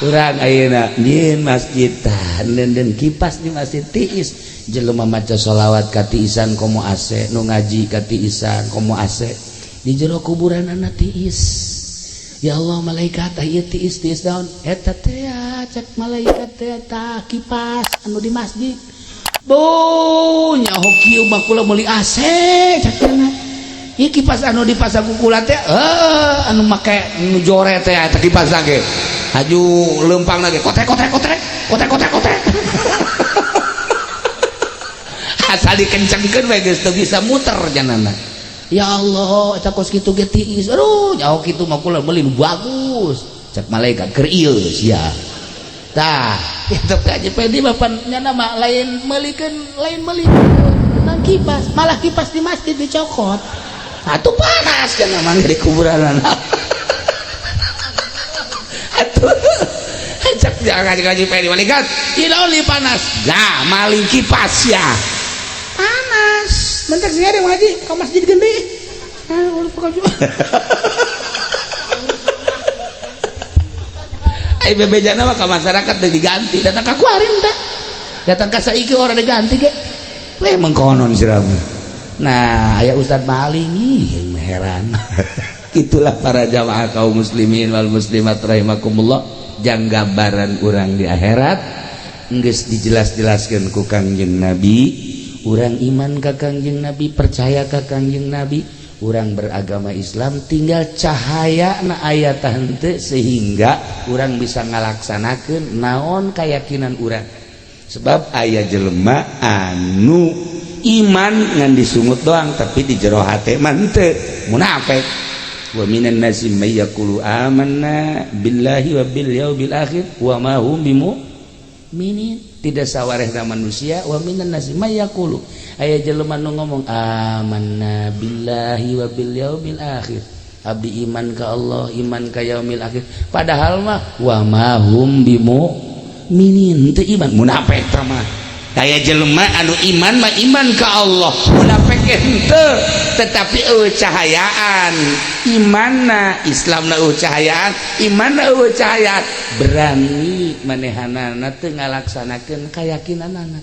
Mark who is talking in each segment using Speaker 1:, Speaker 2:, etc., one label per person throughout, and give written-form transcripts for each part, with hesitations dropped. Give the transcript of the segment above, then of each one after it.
Speaker 1: Urang ayeuna nyieun masjid tah den kipas di masjid tiis, jelema maca sholawat katiisan komo AC, nu ngaji katiisan komo AC, di jero kuburan anak tiis. Ya Allah, malaikat, ieu tiis tiis daun eta teh? Cek malaikat teh, tah kipas anu di masjid. Bu, nyaho kieu mah kula meuli AC, cek cenah. Ieu kipas anu dipasang ku kula teh, anu make nu jore teh eta kipas ge. Haju leumpang lagi kotrek kotrek kotrek kotrek kotrek kotrek. Asal dikencengkeun we geus teu bisa muter janana. Ya Allah, eta kos kitu ge tiis. Aduh, nyaho kitu mah kula meuli nu bagus. Cek malaikat, keur ieu sia. Tah, itu Haji Pedi bapak nyana mah lain meulikeun, lain meulikeun nang kipas, malah kipas di masjid dicokot. Atuh panas kan mah di kuburan. Atuh cek jangan Haji Pedi malaikat, ieu li panas. Gah, maling kipas ya. Panas. Mentek sih ada ngaji ke masjid gede. Ah, ai bebejana mah ka masyarakat teu diganti, datang ka kuarin teh. Datang ka saiki orang diganti ge. We mengkonon siramu. Nah, aya Ustad maling ih heran. Itulah para jamaah kaum muslimin wal muslimat rahimakumullah, jang gambaran urang di akhirat geus dijelas-jelaskeun ku Kangjeng Nabi. Urang iman ka Kangjeng Nabi, percaya ka Kangjeng Nabi, urang beragama Islam, tinggal cahaya na aya henteu sehingga urang bisa ngalaksanakeun naon keyakinan urang. Sebab aya jelema anu iman ngan disungut doang, tapi di jero hate mah henteu, munafik. Wa minan nasi may yaqulu amanna billahi wa bil yaumil akhir wa ma hum bimu'minin. Tidak sawarehna manusia. Wa minan nasi may yaqulu, aya jelema nu ngomong amanna billahi wa bil yaumil akhir, abdi iman ka Allah, iman ka yaumil akhir, padahal mah wa ma hum bimu'minin, teu iman, munafik tah mah. Kaya jelema anu iman mah iman ka Allah, munafik henteu, tetapi eueuh cahayaan imanna, Islamna eueuh cahayaan, imanna eueuh cahayaan, berani manehanana teu ngalaksanakeun keyakinanana.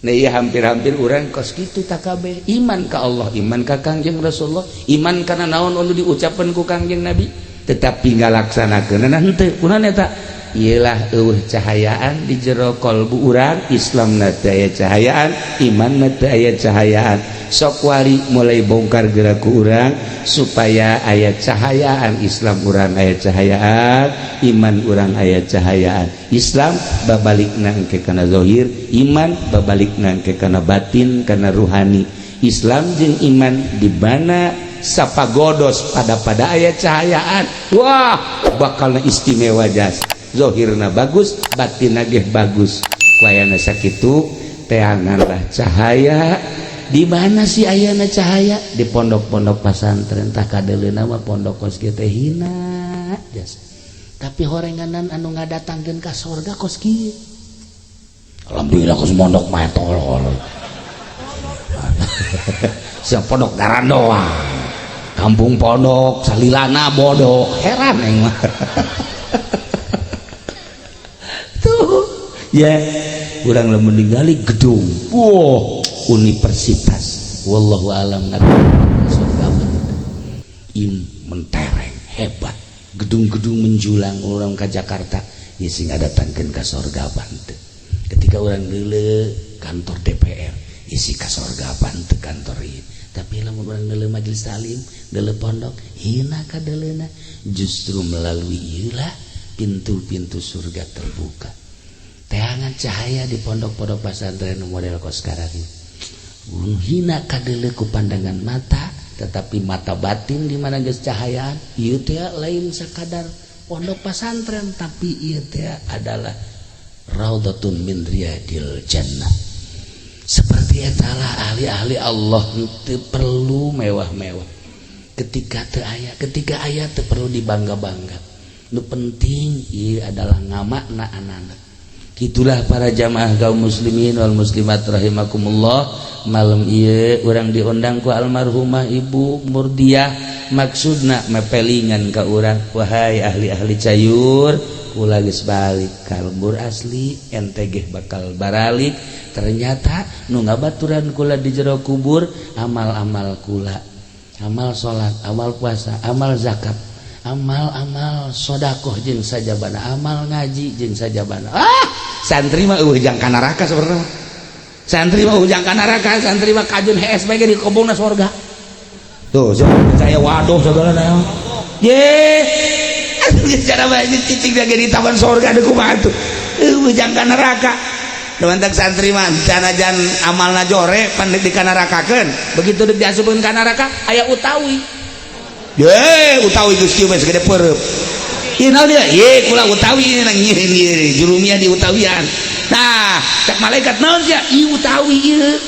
Speaker 1: Nah iya, hampir-hampir urang kos kitu takabeh, iman ka Allah, iman ka Kangjeng Rasulullah, iman kana naon anu diucapkeun ku Kangjeng Nabi, tetapi ngalaksanakeunana henteu. Kunaon eta? Iyalah, eueuh cahayaan di jero kolbu urang, Islam na teu aya cahayaan, iman na teu aya cahayaan. Sok wali mulai bongkar gerak ku urang supaya aya cahayaan Islam urang, aya cahayaan iman urang, aya cahayaan Islam babalik engke kana zahir, iman babalik engke kana batin, kana ruhani. Islam jeung iman di mana sapagodos pada pada aya cahayaan, wah, bakal istimewa jas. Zohirna bagus, batin ge bagus. Wayana sakitu, teanganlah cahaya. Di mana sih ayana cahaya? Di pondok-pondok pasantren. Tah, kadeleuna mah pondok kos kieu teh hina jas, tapi horenganan anu ngadatangkeun ka sorga kos kieu. Alhamdulillah kos mondok mah tolol. Siap pondok garandoang, kampung pondok salilana bodoh, heran aing mah. Tuh ya, urang lamun ningali gedung, wah, universitas, wallahu alam surga im mentereng hebat, gedung-gedung menjulang, orang ke Jakarta ya sing datangkeun ka sorga bante. Ketika orang deuleu kantor DPR, isi ka sorga bante kantor ieu. Tapi lamun urang deuleu majelis taklim, deuleu pondok, hina kadeleuna. Justru melalui ieu lah pintu-pintu surga terbuka. Teangan cahaya di pondok-pondok pesantren model kos sekarang ini. Hina kadele ku pandangan mata, tetapi mata batin di mana geus cahayaan, ieu teh lain sakadar pondok pesantren, tapi ieu teh adalah raudhatun min riyadil jannah. Seperti etalah ahli-ahli Allah, teu perlu mewah-mewah. Ketika teu aya, ketika aya teu perlu dibangga-bangga. Nu penting ieu adalah ngamakna anak-anak. Gitulah para jamaah kaum muslimin wal muslimat rahimakumullah. Malam ieu urang diundang ku almarhumah Ibu Murdiah, maksudna mepelingan ka urang, wahai ahli-ahli cayur. Kula geus balik ka lembur asli, ente ge bakal baralik. Ternyata nu ngabaturan kula di jero kubur amal-amal kula, amal salat, amal puasa, amal zakat, amal-amal sodakoh jeung sajabana, amal ngaji jeung sajabana. Ah, santri mah euweuh jang ka neraka sebenarnya. Santri mah euweuh jang ka neraka, santri mah kajun hees bae ge dikobongna sorga. Tuh, saya waduh segala na. Ye, cara bae cicing ge di taman sorga deuk kumaha tuh. Euweuh jang ka neraka. Mantak santri mah sanajan amalna jore pan di kanarakakeun. Begitu deuk diasupkeun ka neraka aya utawi. Ye, utawi geus kieu mah segede peureub. Ieu naon dia? Ye, kula utawi nang ieu jurumiyah di utawian. Nah, cek malaikat naon sia? Ieu utawi ieu.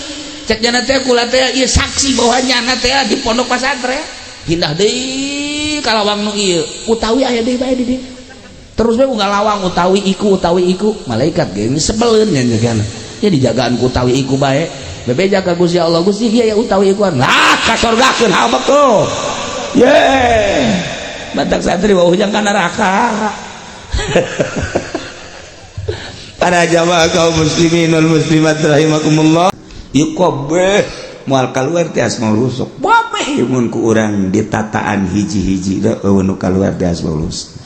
Speaker 1: Cek jana teh kula teh ieu saksi bahwa nyana teh di pondok pesantren. Pindah deui ka lawang nu ieu. Utawi aya deui bae di dieu. Terus bae lawang utawi iku utawi iku. Malaikat ge sebeleun nya kan. Ya dijagaan ku utawi iku bae. Bebeja ka Gusti Allah, Gusti ieu ya utawi ikuan. Lah kasorgakeun habek tuh. Ye. Batak santri wau jang ka neraka. Para jamaah kaum muslimin wal muslimat rahimakumullah. Ieu kabeh moal kaluar ti asmaul husna. Kabeh mun ku urang ditataan hiji-hiji da euweuh nu kaluar ti asmaul husna.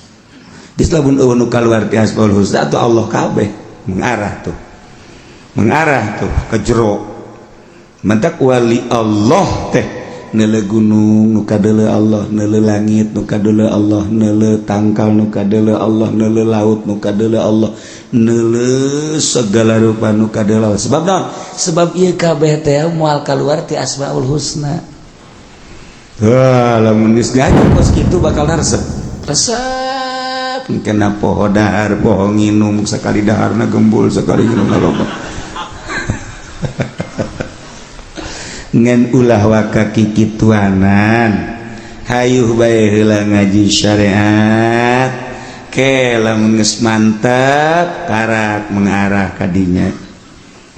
Speaker 1: Geus lamun euweuh nu kaluar ti asmaul husna atuh Allah kabeh mengarah tuh. Mengarah tuh ke jero. Mentak wali Allah teh neuleu gunung nu kadeuleu Allah, neuleu langit nu kadeuleu Allah, neuleu tangkal nu kadeuleu Allah, neuleu laut nu kadeuleu Allah, neuleu segala rupa nu kadeuleu Allah. Sebab naon? Sebab ieu kabeh teh moal kaluar ti asmaul husna. Wah, lamun geus ngaji kos kitu bakal resep. Resep kena poho dahar, poho nginum, sekali daharna gembul, sekali nginum loba. Ngan ulah waka kikituanan, hayuh bae heula ngaji syariat ke lamun geus mantep karak mengarah ka dinya.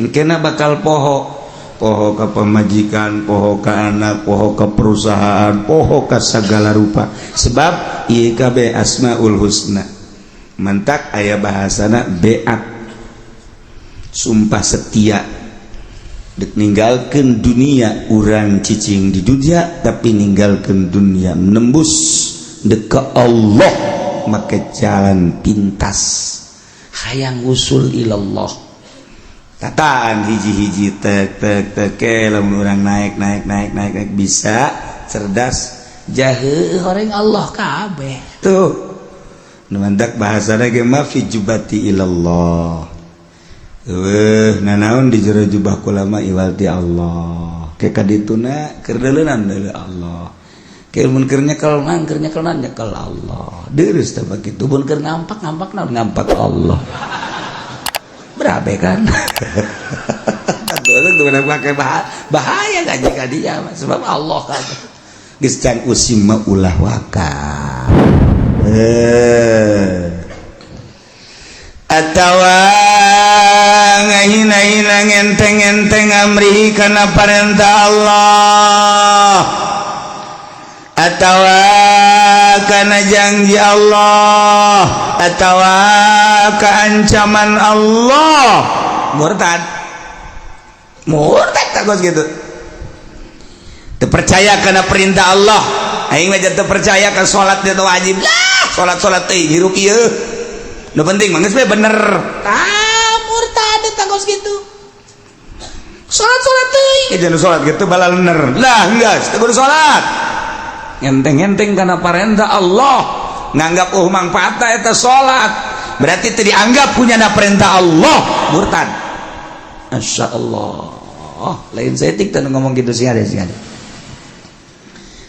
Speaker 1: Engkena bakal poho, poho ka pamajikan, poho ka anak, poho ka perusahaan, poho ka segala rupa. Sebab ieu kabeh asmaul husna. Mantak aya bahasana beat, sumpah setia. Dek ninggalkeun dunia urang cicing di dunia tapi ninggalkeun dunia nembus dek ke Allah make jalan pintas hayang usul ilallah. Tataan hiji-hiji tek tek tek ke lamun urang naik naik naik naik naik bisa cerdas jahe horeng Allah kabeh tuh. Nu mantak bahasana ge mah fi jubati ilallah. Eueuh nanaon di jero jubah kula mah iwal ti Allah. Ke kadituna keur deuleunan deuleu Allah. Ke mun keur nyekel nang keur nyekel nang nyekel Allah. Deurus teh bakitu mun keur ngampak ngampak naon ngampak Allah. Berabe kan? Atuh tuh make bahaya gaji ka dia sebab Allah kan. Geus can usim mah ulah waka. Atawa ngahina-hina ngenteng-ngenteng amrihi kana parentah Allah, atawa kana janji Allah, atawa keancaman Allah. Murtad, murtad tak gitu. Teu percaya kana perintah Allah. Aing mah teu percaya ka salat teh wajib lah, salat-salat teh hirup ieu. Nu penting mah geus bener. Ah, murtad eta kos kitu. Salat-salat teuing, jangan salat gitu balalener. Lah geus teu kudu salat. Ngenteng-ngenteng kana parentah Allah, nganggap oh mangfaatna eta salat. Berarti teu dianggap punya na perintah Allah, murtad. Masya Allah. Lain saeutik teh ngomong gitu sih ada sih ada.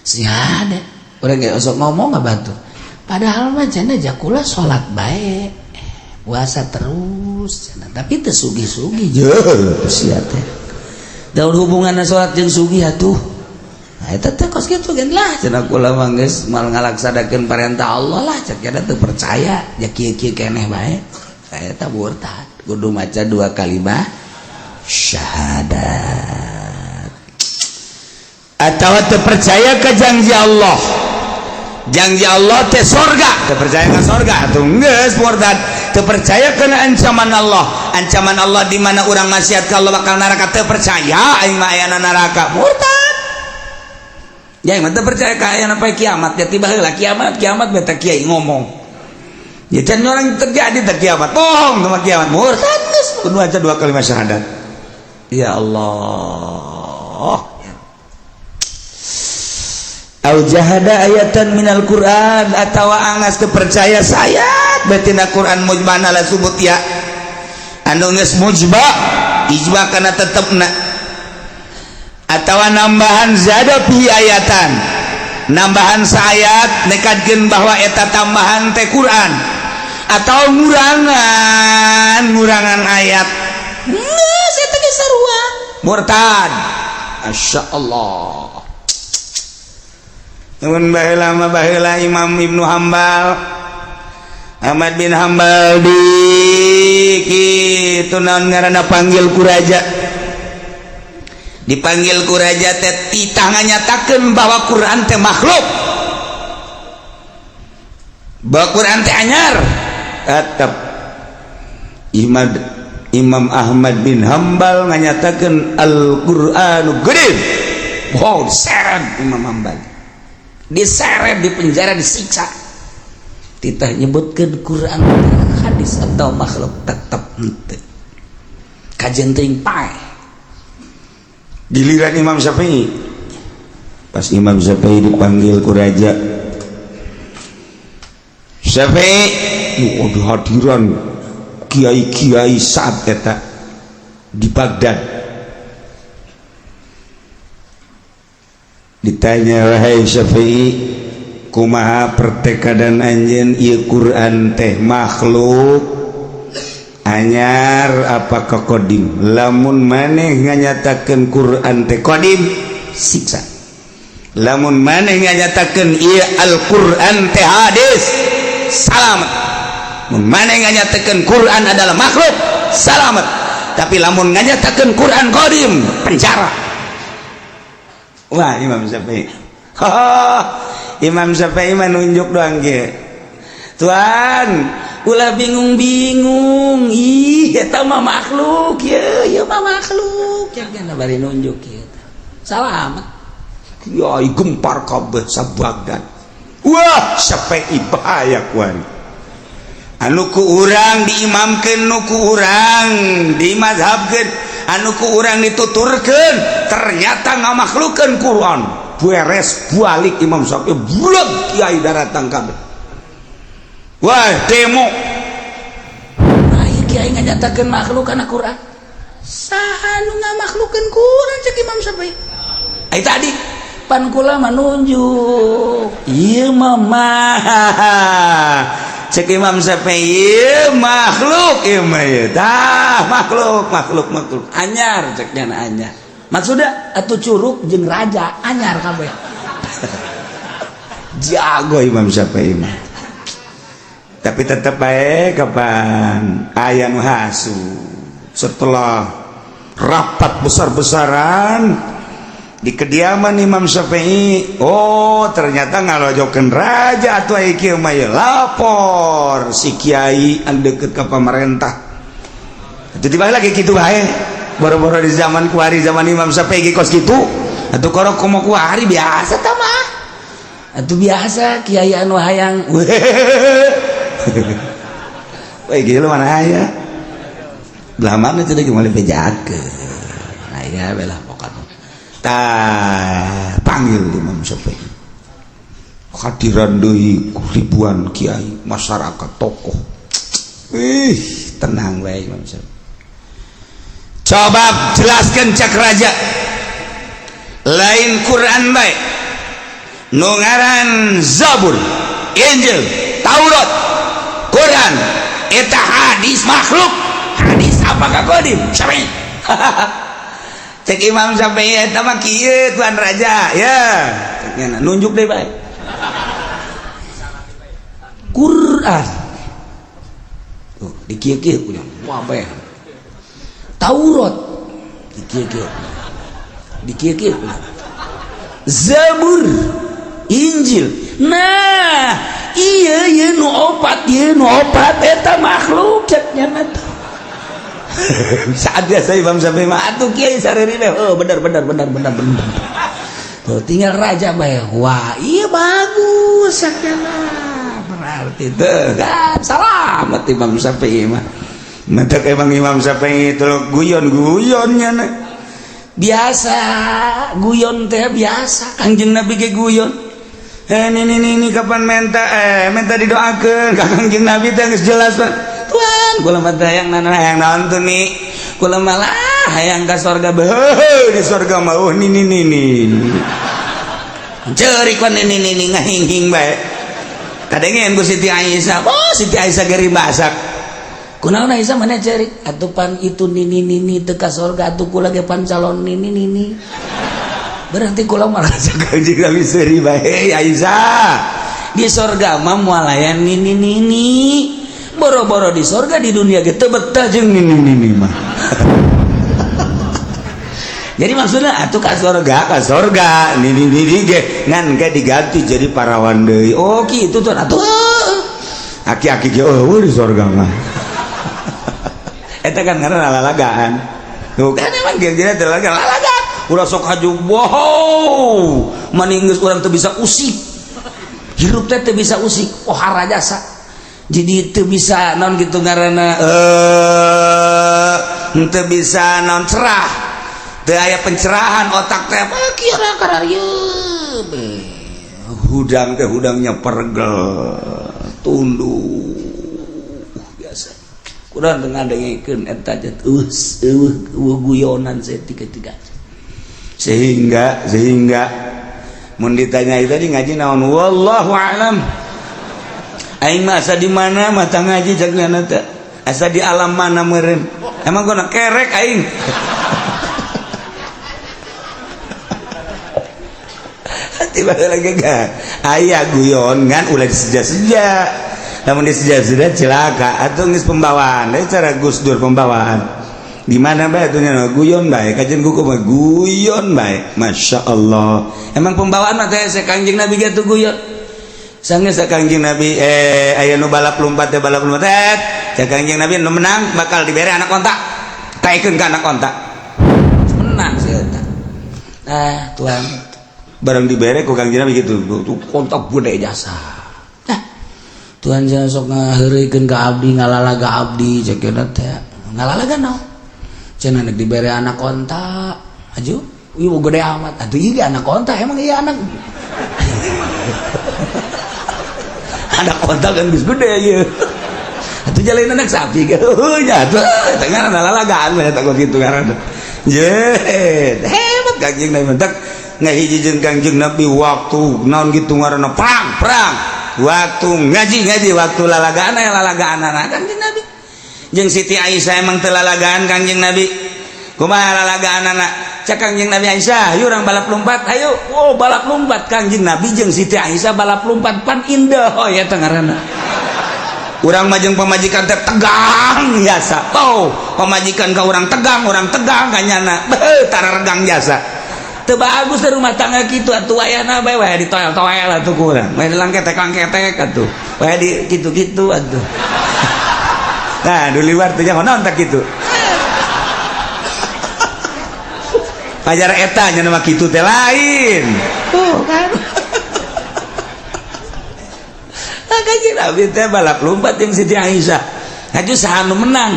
Speaker 1: Sih ada. Urang ge osok ngomong nggak bantu. Padahal mah cenah jakula salat bae. Puasa terus cenah, tapi teu sugih-sugih jeuh sia teh. Daun hubunganna salat jeung sugih atuh. Nah eta teh kos kitu gen lah cenah kula mah geus moal ngalaksanakeun perintah Allah lah cek eta teu percaya ja kieu-kieu keneh bae. Eta murtad. Kudu maca dua kalimat syahadat. Atau teu percaya ka janji Allah. Janji Allah teh sorga, teu percaya ka sorga atuh geus murtad. Teu percaya kana ancaman Allah, ancaman Allah di mana urang maksiat ka Allah bakal neraka, teu percaya aing mah ayana neraka, murtad. Ya aing mah teu percaya ka ayana poe kiamat, ya tiba heula kiamat, kiamat beta kiai ngomong. Ya can orang terjadi teh kiamat, bohong sama kiamat, murtad geus kudu aja dua kalimat syahadat. Ya Allah. Au jahada ayatan minal Quran atawa angas teu percaya saayat betina Quran mujmana la subut ya anu geus mujba ijma kana tetepna atawa nambahan zada fi ayatan, nambahan saayat nekadkeun bahwa eta tambahan teh Quran atau ngurangan ngurangan ayat geus eta ge sarua murtad. Masya Allah. Nuhun baheula mah, baheula Imam Ibnu Hambal, Ahmad bin Hambal di kitu naon ngaranna panggil ku raja, dipanggil ku raja teh titah nganyatakeun bahwa Quran teh makhluk, bahwa Quran teh anyar. Tetep Imam Ahmad bin Hambal nganyatakeun Al-Qur'anu qadim. Wow, diseret Imam Hambal, diseret di penjara, disiksa, titah nyebutkan Quran hadis atau makhluk tetap henteu kajen teuing paeh. Giliran Imam Syafi'i, pas Imam Syafi'i dipanggil ku raja, Syafi'i, oh, hadiran kiai-kiai saat eta di Baghdad, ditanya, "Wahai Syafi'i, kumaha pertekadan anjeun, ieu Quran teh makhluk anyar apa qadim? Lamun maneh nganyatakeun Quran teh qadim, siksa. Lamun maneh nganyatakeun ieu Al-Quran teh hadis, salamet. Mun maneh nganyatakeun Quran adalah makhluk, salamet. Tapi lamun nganyatakeun Quran qadim, penjara." Wah, Imam Syafi'i, Imam Syafi'i mah nunjuk doang ge, "Tuan, ulah bingung-bingung, ih eta mah makhluk ya, ieu mah makhluk ya." Kana bari nunjuk kieu, salamet. Kiai gempar kabeh sa-Baghdad. Wah, Syafi'i bahaya kuari, anu ku urang diimamkeun, nu ku urang dimazhabkeun, anu ku urang dituturkeun, ternyata ngamakhlukeun Quran. Beres balik Imam Syafi'i, bulat kiai daratang kabeh. Wah, demo. Nah, ieu kiai nganyatakeun makhluk kana Quran. Saha nu ngamakhlukeun Quran? Cek Imam Syafi'i. Ai tadi pan kula mah nunjuk ieu mah mah. Cek Imam Syafi'i, ieu makhluk, ieu mah ieu tah makhluk, makhluk, makhluk anyar. Cek nya anyar maksudnya atuh curug jeung raja anyar kabeh. Jago Imam Syafi'i mah. Tapi tetep bae kapan aya nu hasu. Setelah rapat besar-besaran di kediaman Imam Syafi'i, oh, ternyata ngalojokeun raja atuh aya kieu mah ieu. Lapor si kiai anu deket ka pemerintah. Jadi bae lagi kitu bae boro-boro di zaman kuari, zaman Imam Syafi'i kos kitu atuh. Korok komo kuari biasa tah mah atuh, biasa kiai anu hayang. Weh, gila mana aya belah mana teh geus bejakeun aya belah pokokna. Tah, panggil Imam Syafi'i, hadiran deui ribuan kiai, masyarakat, tokoh. Ih, tenang bae Imam Syafi'i. "Coba jelaskan," cak raja, "lain Quran bae, nu ngaran Zabur, Injil, Taurat, Quran eta hadis makhluk, hadis apakah qadim?" Syafi'i, cek Imam Syafi'i, "Eta mah kieu, tuan raja ya." Cek nunjuk deh bae Quran tuh di kieu-kieu punya, wah bae Taurat di kieu-kieu, di kieu-kieu punya Zabur, Injil. Nah, iya ieu nu opat, ieu nu opat eta makhluk cek nya teh. Saat biasa Imam Syafi'i mah atuh kiai sareri teh. Oh, bener bener bener bener bener. Tuh tinggal raja bae. Wah, iya bagus sakjana. Berarti teh kan salamet Imam Syafi'i mah. Mentek emang Imam Syafi'i itu guyon-guyonnya na. Biasa guyon teh biasa. Kangjeng Nabi ge guyon. Ini kapan minta minta didoakeun ka Kangjeng Nabi teh geus jelas Pak. Tuan, kula mah teh hayang nana hayang naon tuh nih. Kula malah hayang ka sorga beuh di sorga mah oh nini nini. Ceurik wan nini nini ngahinghing bae. Kadengeun ku Siti Aisyah. Oh, Siti Aisyah geri masak. Kunaon Aisyah mana ceurik? Atuh pan itu nini nini teu ka sorga atuh kula ge pan calon nini nini. Berarti kula malah Kangjeng Nabi seuri bae Aisyah. Di sorga mah moal aya nini nini. Boro-boro di sorga di dunia ge teu betah jeung nini nini mah. Jadi maksudnya atuh ka sorga nini nini ge ngan ge diganti jadi parawan deui. Oh kitu tuh atuh. Aki-aki ge eueuh di sorga mah. Eta kan karena lalagaan. Tuh kan emang ge jadi lalagaan. Lalagaan. Ulah sok haju wow. Maning geus urang teu bisa usik. Hirup teh teu bisa usik. Oh harajasa. Jadi teu bisa naon gitu ngaranna teu bisa naon cerah. Teu aya pencerahan otak teh kieu kararieu. Hudang teh hudangnya pergel tunduk biasa. Kurang teu ngadengkeun eta teh eueuh guyonan tiga-tiga. Sehingga mun ditanya itu tadi ngaji naon wallahu alam. Aing mah asa di mana mata ngaji cek nyana teh. Asa di alam mana meureun. Emang gua kerek aing. Tiba lagi gak aya guyon ngan ulah diseja-seja. Lamun diseja-seja celaka atuh geus pembawaan. Deui cara Gus Dur pembawaan. Di mana bae atuh nya guyon bae kajian kuku mah guyon bae. Masya Allah. Emang pembawaan mah teh Kangjeng Nabi ge tuh guyon. Sanggeus Kangjeng Nabi aya nu balap lompat teh balap lompat teh. Cek Kangjeng Nabi nu menang bakal dibere anak onta. Taekeun ka anak onta. Menang si eta. Nah, tuan barang dibere ku Kangjeng Nabi gitu. Tuh onta gede jasa. Nah, tuan jangan sok ngaheureuykeun ka abdi ngalalaga abdi cek teh. Ngalalaga naon? Cenah nek dibere anak onta, aju, ieu gede amat. Atuh ieu anak onta emang iya anak. Anak onta kan geus gede ieu. Atuh jalain anak sapi ge. Heuh nya atuh eta ngaranna lalagaan mah eta kitu ngaranna. Ye, hebat Kangjeng Nabi mentak ngahiji jeung Kangjeng Nabi waktu naon kitu ngaranna perang, perang. Waktu ngaji-ngaji, waktu lalagaan aya lalagaan anak Kangjeng Nabi. Jeung Siti Aisyah emang teu lalagaan Kangjeng Nabi. Kumaha lalagaan anak? Cek Kangjeng Nabi Aisyah, ayo urang balap lompat, ayo. Oh, balap lompat Kangjeng Nabi jeung Siti Aisyah balap lompat pan indah oh ya teh ngaranna. Urang mah jeung pamajikan teh tegang jasa. Oh, pamajikan ka urang tegang ka nyana. Beuh, tara regang jasa. Teu bagus teh rumah tangga kitu atuh ayana bae wae ditoel-toel atuh ku urang. Wae dilangketek-langketek atuh. Wae di kitu-kitu atuh. Nah, di luar teh nyaho naon tak kitu. Pajar eta nya mah kitu teh lain. Tuh kan. Kanjeng Nabi teh balap lompat jeung Siti Aisyah. Haju saha nu menang?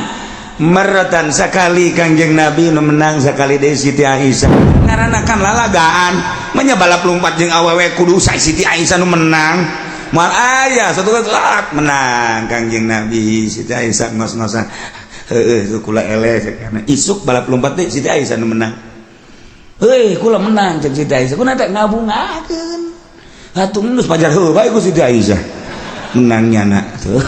Speaker 1: Meratan sekali Kangjeng Nabi nu menang sekali deui Siti Aisyah. Ngaranna kan lalagaan. Manya balap lompat jeung awewe kudu Siti Aisyah nu menang. Moal aya satu kali menang Kangjeng Nabi Siti Aisyah ngos-ngosan. Heueuh kula eleh karena isuk balap lompat deui Siti Aisyah nu menang. Heuh kula menang cek Siti Aisyah. Kuna teh ngabungakeun. Atuh geus pajar heueuh bae ku Siti Aisyah. Menangnya nak tuh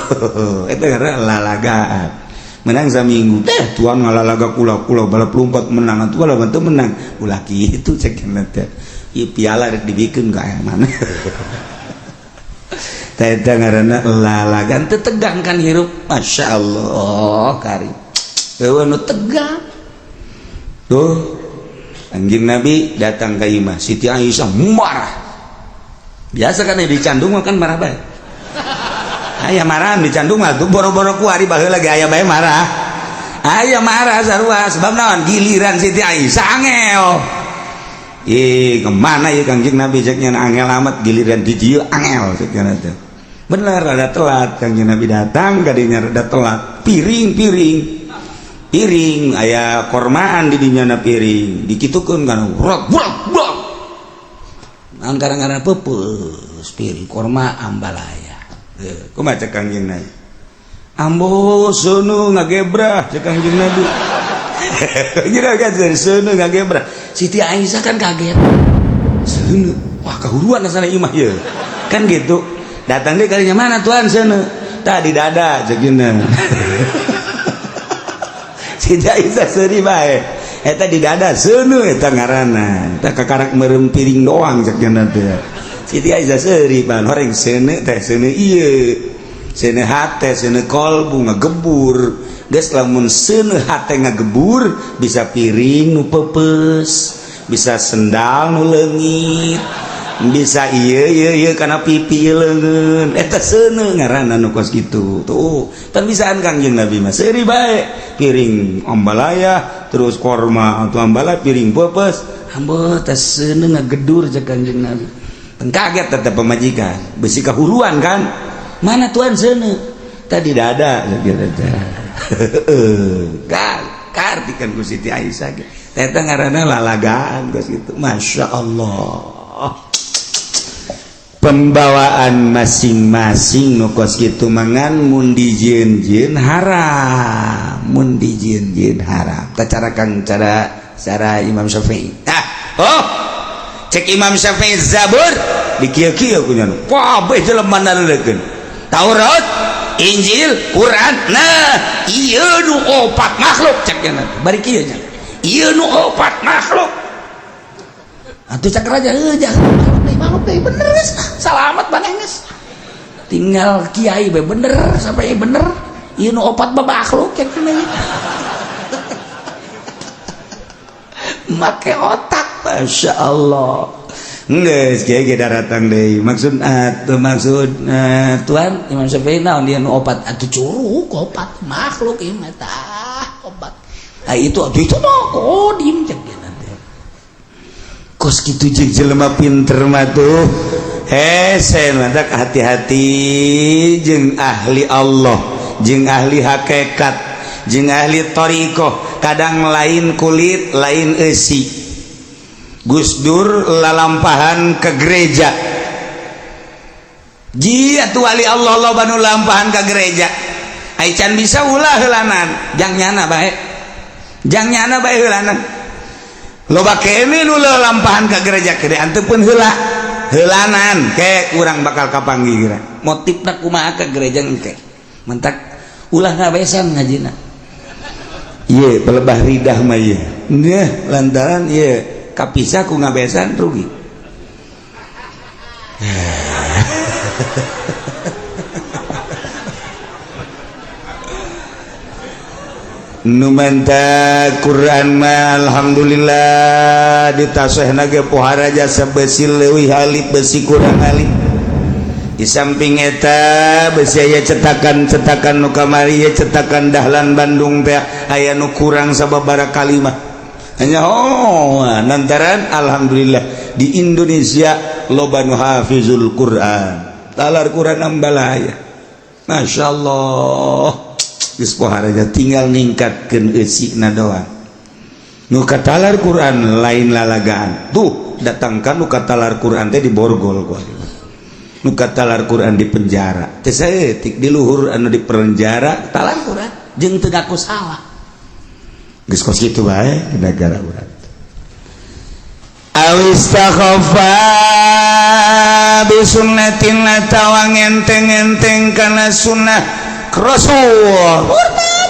Speaker 1: eta karena lalagaan. Menang saminggu teh tuan ngalalaga kula-kula balap lompat menang atuh kula teu menang. Ulah kitu cek teh. Ieu piala rek dibikeun ka aya mana. Teh ngaranna lalagaan teu tegang kan hirup. Masya Allah kari. Eueuh nu tegang. Tuh Anjing Nabi datang ke imah Siti Aisyah marah. Biasa kan di Candung mah kan marah bae. Aya marah di Candung mah tuh boro-boro kuari baheula ge aya bae marah. Aya marah sarua sebab naon giliran Siti Aisyah angel. Ih, kemana ya Kangjeng Nabi cek nya angel amat giliran di dieu angel cek nya teh. Bener rada telat Kangjeng Nabi datang kadinya rada telat. Piring-piring. Piring aya kormaan di dinya na piring dikitukeun kan rok brok brok. Angkara-ngara peupeus piring korma ambalaya. Kumaha cek Kangjeng Nabi? Ambo seuneu ngagebrah cek Kangjeng Nabi. Kira kan seuneu ngagebrah. Siti Aisyah kan kaget. Seuneu, wah kahuruan asana imah ye. Kan gitu. Datang deui kalinya mana tuan seuneu? Tadi dada cek nya. Siti Aisyah seuri bae. Eta di dada seuneu eta ngaranna. Eta kakarak meureum piring doang cek nya teh. Siti Aisyah seuri pan horeng seuneu teh seuneu ieu. Seuneu hate, seuneu kolbu ngagebur. Geus lamun seuneu hate ngagebur bisa piring nu peupeus, bisa sendal nu leungit, bisa ieu ieu ieu kana pipi leungeun. Eta seuneu ngaranna nu kos kitu. Tuh, tan bisaan Kangjeng Nabi mah seuri bae. Piring ambalaya terus korma atau ambalaya piring peupeus. Ambo teh seuneu ngagedur cek Kangjeng Nabi. Teng kaget tetep pemajikan, besi kahuruan kan. Mana tuan seuneu? Tadi dada gitu teh. Kan karti kan ku Siti Aisyah ge. Eta ngaranna lalagaan geus kitu. Masya Allah. Pembawaan masing-masing nu kos kitu mangan mun dijieun-jieun haram, mun dijieun-jieun haram. Tah cara kang cara cara Imam Syafi'i. Ah, oh. Cek Imam Syafi'i Zabur dikieu-kieu ku nya. Kabeh jelema naleukeun. Taurat, Injil, Quran. Nah, ieu nu opat makhluk cek nya. Bari kieu nya. Ieu nu opat makhluk. Atuh cek raja heuh jangan makhluk deui bener geus. Salamat maneh geus. Tinggal kiai bae bener sampai bener. Ieu nu opat mah makhluk cek nya. Make otak, Masya Allah. Geus kiai ge daratang deui. Maksud atuh maksud tuan Imam Syafi'i naon dia nu opat atuh curug opat makhluk ieu mah tah opat. Ah itu atuh itu mah kodim cek dia nanti. Kos kitu jeung jelema pinter mah tuh. Hese mantak hati-hati jeung ahli Allah, jeung ahli hakikat, jeung ahli thariqah, kadang lain kulit, lain eusi. Gus Dur lalampahan ke gereja. Ji atuh wali Allah loba nu lampahan ke gereja. Ai can bisa ulah heulanan, jang nyana bae. Jang nyana bae heulanan. Loba kene nu lampahan ke gereja gede anteu pun heula. Heulanan ke urang bakal kapanggih geura. Motifna kumaha ke gereja engke. Mentak ulah ngabesan ngajina. Ieu pelebah ridah mah ieu. Nya lantaran ieu kapisah ku ngabesan rugi. Nu menta Quran mah alhamdulillah ditasehna ge pohara jasa besi leuwih alif besi kurang alif. Di samping eta besi aya cetakan-cetakan nu kamari ye cetakan Dahlan Bandung teh aya nu kurang sababaraha kalimah. Hanya oh lantaran alhamdulillah di Indonesia loba nu hafizul Quran. Talar Quran ambalaya. Masya Allah. Geus poharanya tinggal ningkatkeun eusina doang. Nu katalar Quran lain lalagaan. Tuh datangkan nu katalar Quran teh di borgol ku. Nu katalar Quran di penjara. Teh saeutik di luhur anu di penjara talar Quran jeung teu ngaku salah. Geus kos kitu bae di negara urang. Awistakhafa bi sunnatin atawa ngenteng-enteng kana sunnah Rasul. Murtad.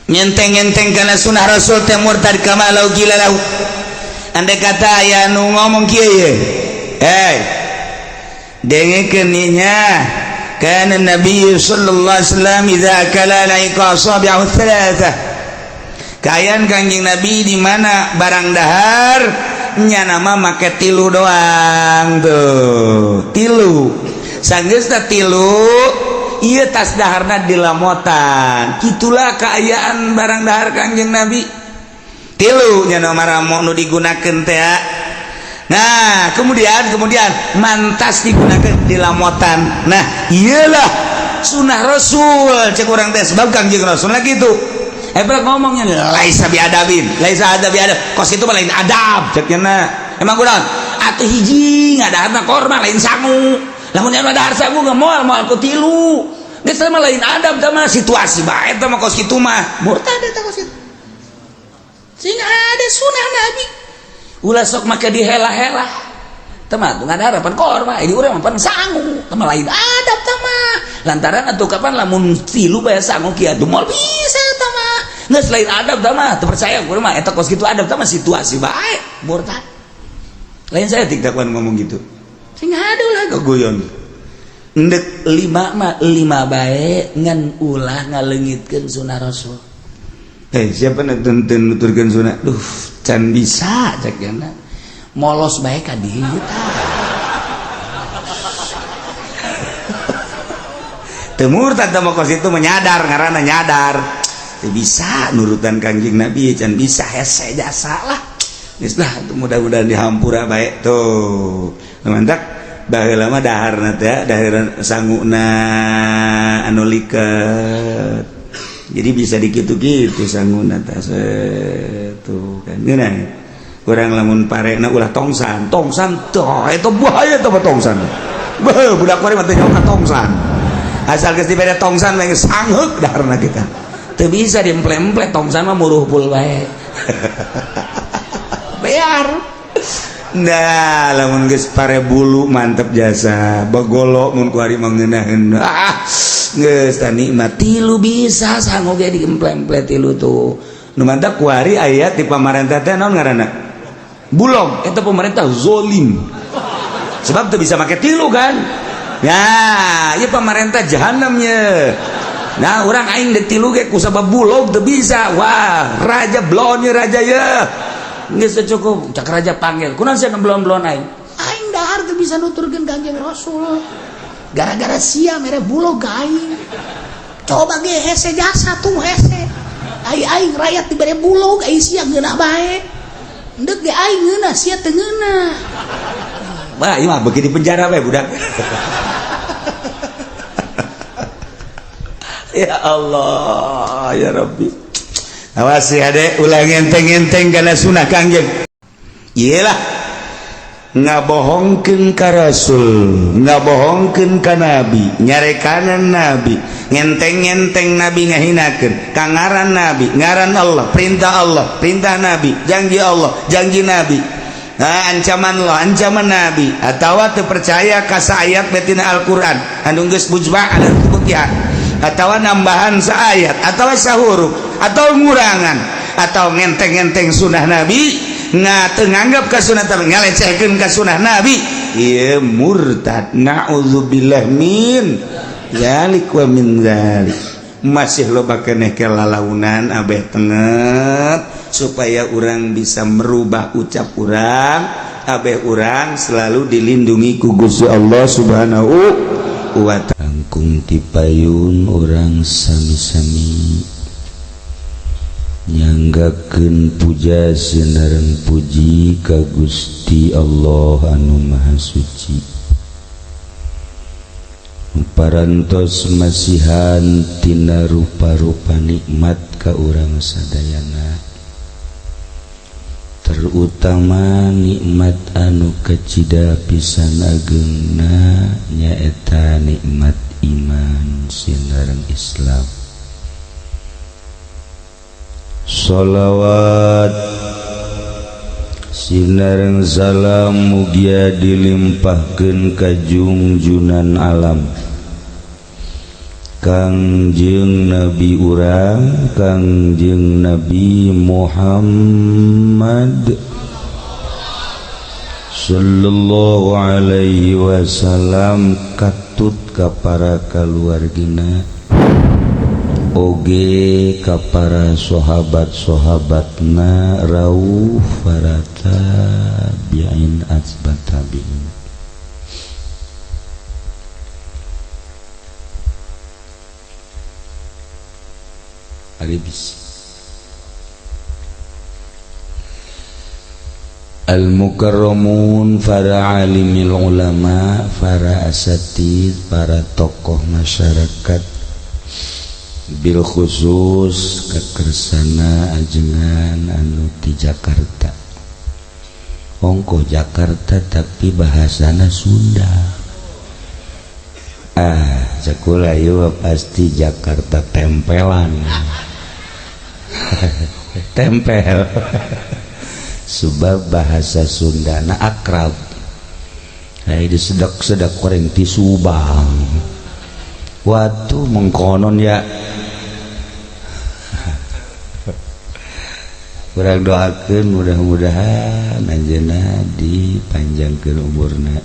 Speaker 1: Ngenteng-enteng kana sunnah Rasul teh murtad kama lau gila lau. Andai kata aya nu ngomong kieu ye. Eh. Dengekeun nya. Kana Nabi sallallahu alaihi wasallam idza akala laika asabi'ahu thalathah. Kayan Kangjeng Nabi di mana barang dahar Nyana mah make tilu doang tuh, tilu. Sanggeusna tilu, ieu tas daharna dilamotan. Itulah keayaan barang dahar Kangjeng Nabi. Tilu nyana maramo nu digunakeun teh. Nah, kemudian kemudian mantas digunakan di lamotan. Nah, iyalah sunnah Rasul cek urang teh, sebab Kangjeng Rasul lagi itu. Eh, ngomongnya laisa bi adabin, laisa adab bi adab. Kos itu mah lain adab cek nya. Emang kurang atuh hiji ngadaharna korma, lain sangu. Lamun anu dahar sangu nggak moal moal ku tilu. Geus mah lain adab mah, situasi bae eta mah. Kos kitu mah murtad eta kos kitu. Sing ada sunnah Nabi. Ulah sok make dihela-hela. Teu mah tuh ngadahar pan korma, ini urang mah pan sangu. Teu mah lain adab teh mah. Lantaran atuh kapan lamun tilu bae sangu kieu atuh moal bisa teh mah. Geus lain adab teh mah, teu percaya urang mah eta kos kitu adab teh mah, situasi bae murtad. Lain saya tiktakuan ngomong gitu. Sing ada lah keguyon. Ndek lima mah lima bae, ngan ulah ngaleungitkeun sunah Rasul. Eh, siapa nu teu nuturkeun sunah? Duh, can bisa cek jana. Molos bae ka dieu tah. Teu murtad teh mah kos itu, menyadar ngaranna nyadar. Teu bisa nurutan Kangjeng Nabi, can bisa, hese jasa lah. Geus lah, mudah-mudahan dihampura bae tuh. Mantap. Baheula mah daharna teh dahar sanguna anu liket. Jadi bisa dikitu-kitu sanguna teh tuh kan. Ngeunah. Urang lamun parena ulah tongsan, tongsan tuh itu bahaya tuh tongsan. Beuh, budak kuari mah teu nyaho ka tongsan. Asal geus dibere tongsan mah geus sangheuk daharna kita. Teu bisa diemple-emple tongsan mah, muruh pul bae. Bear. Nah, lamun geus pare bulu mantep jasa. Begolo mun kuari mah ngeunaheun. Ah, geus tah nikmat tilu bisa sangu ge diemple-emple tilu tuh. Nu mantap kuari aya di pamarentah teh, naon ngaranna? Bulog, eta pemerintah zolim. Sebab teu bisa make tilu kan. Ya, ieu pemerintah jahanamnya. Nah, urang aing deuk tilu ge kusabab bulog teu bisa. Wah, raja blon ye, raja ye. Geus cukup, cak raja panggil. Kunaon sia ngeblon-blon aing? Aing dahar teu bisa nuturkeun Kangjeng Rasul. Gara-gara sia mere bulog ka aing. Coba ge hese jasa tuh hese. Ai aing rakyat dibere bulog, ai sia ngeunah bae. Endek ge aing ngeunah, sia teu ngeunah. Wah, ieu mah beuki di penjara bae budak. Ya Allah, ya Rabbi. Awas ya adek, ulah ngenteng-ngenteng kana sunah Kangjeng. Iyalah ngabohongkeun ka Rasul, ngabohongkeun ka Nabi, nyarekanan Nabi, ngenteng-ngenteng Nabi, ngahinakeun ka ngaran Nabi, ngaran Allah, perintah Allah, perintah Nabi, janji Allah, janji Nabi. Nah, ancaman Allah, ancaman Nabi, atawa teu percaya ka saayat betina Al-Qur'an anu geus mujma' ada kebuktian, atau nambahan saayat atau sahuruf atau ngurangan atau ngenteng-ngenteng sunnah Nabi, nggak nganggap ka sunnah tapi ngalecehkeun ka sunnah Nabi, ieu murtad, naudzubillah min dzalik wa min dzalik. Masih loba keneh kelalaunan abeh tenget supaya urang bisa merubah ucap urang. Abeh urang selalu dilindungi ku Gusti Allah Subhanahu wa ta'ala.
Speaker 2: Langkung tipayun urang sami-sami nyanggakeun puja sinareng puji ka Gusti Allah anu Maha Suci, parantos masihan tina rupa-rupa nikmat ka urang sadayana, terutama nikmat anu kacida pisan agengna, nyaeta nikmat iman sinareng Islam. Sholawat sinareng salam mugia dilimpahkeun ka junjunan alam, Kangjeng Nabi urang, Kangjeng Nabi Muhammad Sallallahu Alaihi Wasallam, katut ka para kaluargina. Oge ka para sahabat-sahabatna rauh para tabi'in atba tabi'in. Aribis Al-mukarramun, para alimil ulama, para asatid, para tokoh masyarakat, bil khusus kekersana ajengan anu di Jakarta. Ongko Jakarta tapi bahasana Sunda. Ah, cakula ieu pasti Jakarta tempelan. Tempel. Sebab bahasa Sundana akrab. Hai disedak-sedak koreng ti Subang. Watu mengkonon ya. Urang doakeun mudah-mudahan anjeunna dipanjangkeun umurna.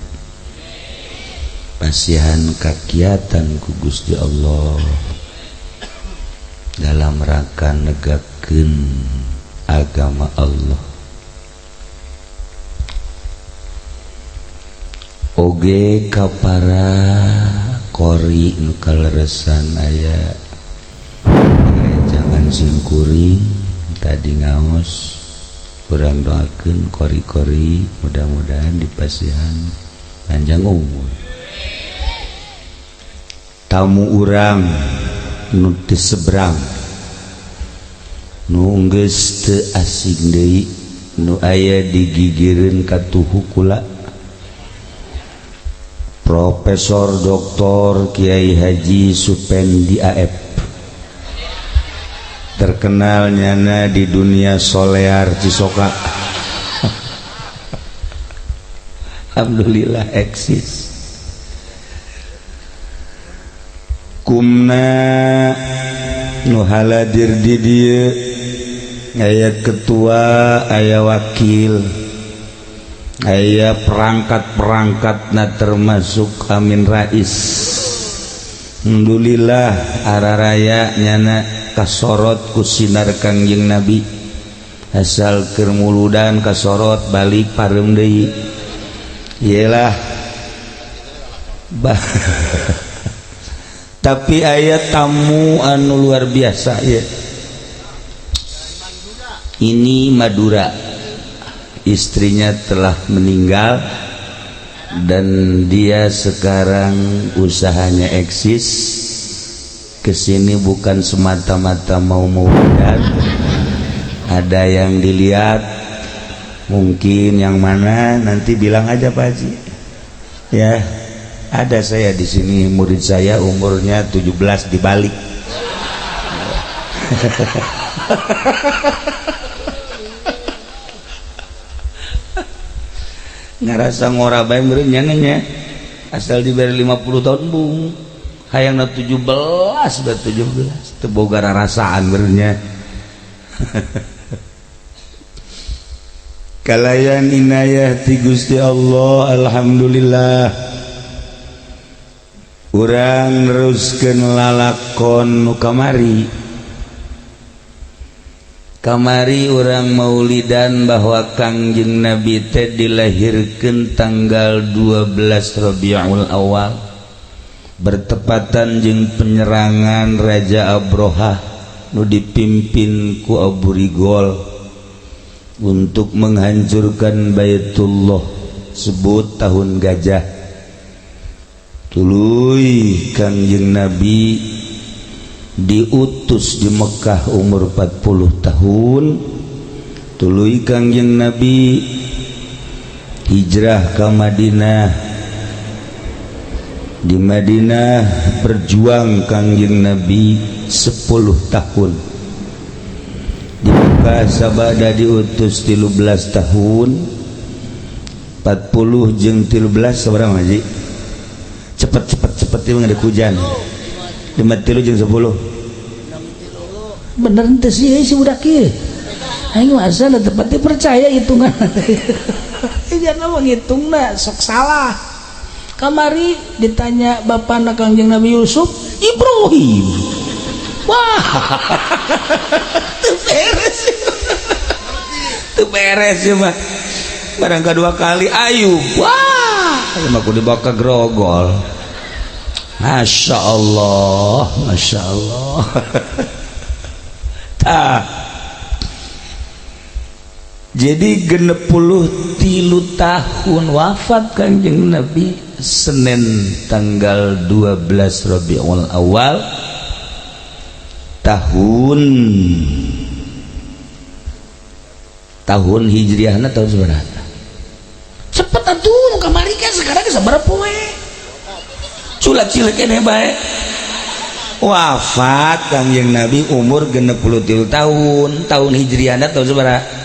Speaker 2: Pasihan kakiatan ku Gusti Allah dalam rangka negakeun agama Allah. Oge ka para qori nu kaleresan aya jangan singkuring tadi ngaos, urang doakeun kori-kori mudah-mudahan dipasihan panjang umur. Tamu urang nu ti seberang nu geus teu asing deui nu aya digigireun ka tuhu kula, Profesor Dr. Kiai Haji Supendi AF, terkenal nyana di dunia solear Cisoka. Alhamdulillah eksis. Kumna nu haladir di dieu aya ketua, aya wakil, aya perangkat-perangkatna termasuk Amin Rais. Alhamdulillah araraya nyana kasorot ku sinar Kangjeng Nabi. Asal keur muludan kasorot balik pareum deui. Iyalah. Tapi aya tamu anu luar biasa ya. Ini Madura. Istrinya telah meninggal dan dia sekarang usahanya eksis. Kesini bukan semata-mata mau maulidan, ada yang dilihat, mungkin yang mana nanti bilang aja Pak Haji. Ya, ada saya di sini, murid saya umurnya 17 dibalik. Ngerasa ngora bae meureun nya nya. Asal diberi 50 tahun bung. Hayangna 17 bae 17 teu boga rarasaan meureun nya. Kalayan inayah ti Gusti Allah, alhamdulillah. Urang neruskeun lalakon nu kamari. Kamari urang maulidan bahwa Kangjeng Nabi teh dilahirkeun tanggal 12 Rabiul Awal, bertepatan jeung penyerangan Raja Abrohah nu dipimpin ku Abu Rigol untuk menghancurkan Baitullah, sebut tahun gajah. Tuluy Kangjeng Nabi diutus di Mekah umur 40 tahun. Tuluy Kangjeng Nabi hijrah ke Madinah. Di Madinah berjuang Kangjeng Nabi 10 tahun. Di Mekah sabada diutus 13 tahun. 40 jeung 13 sabaraha Haji? Cepet ieu ada hujan. 5 tilu jeung 10. Bener teu sih si budak ieu. Aing mah asal tepatnya percaya hitungan. Jangan menghitungna sok salah. Kamari ditanya bapana Kangjeng Nabi Yusuf, Ibrahim.
Speaker 1: Wah, teu beres. Teu beres ya mah. Barang kedua kali Ayub. Wah, mah kudu dibawa ke grogol. Masya Allah, Masya Allah. Tah. Jadi 63 tahun wafat Kanjeng Nabi Senin tanggal 12 Rabiul Awal tahun Hijriahna tahun sabaraha? Cepet atuh kamari kan sekarang sabaraha poe? Culak cilik keneh bae. Wafat Kanjeng Nabi umur 63 tahun, tahun Hijriahna tahun sabaraha?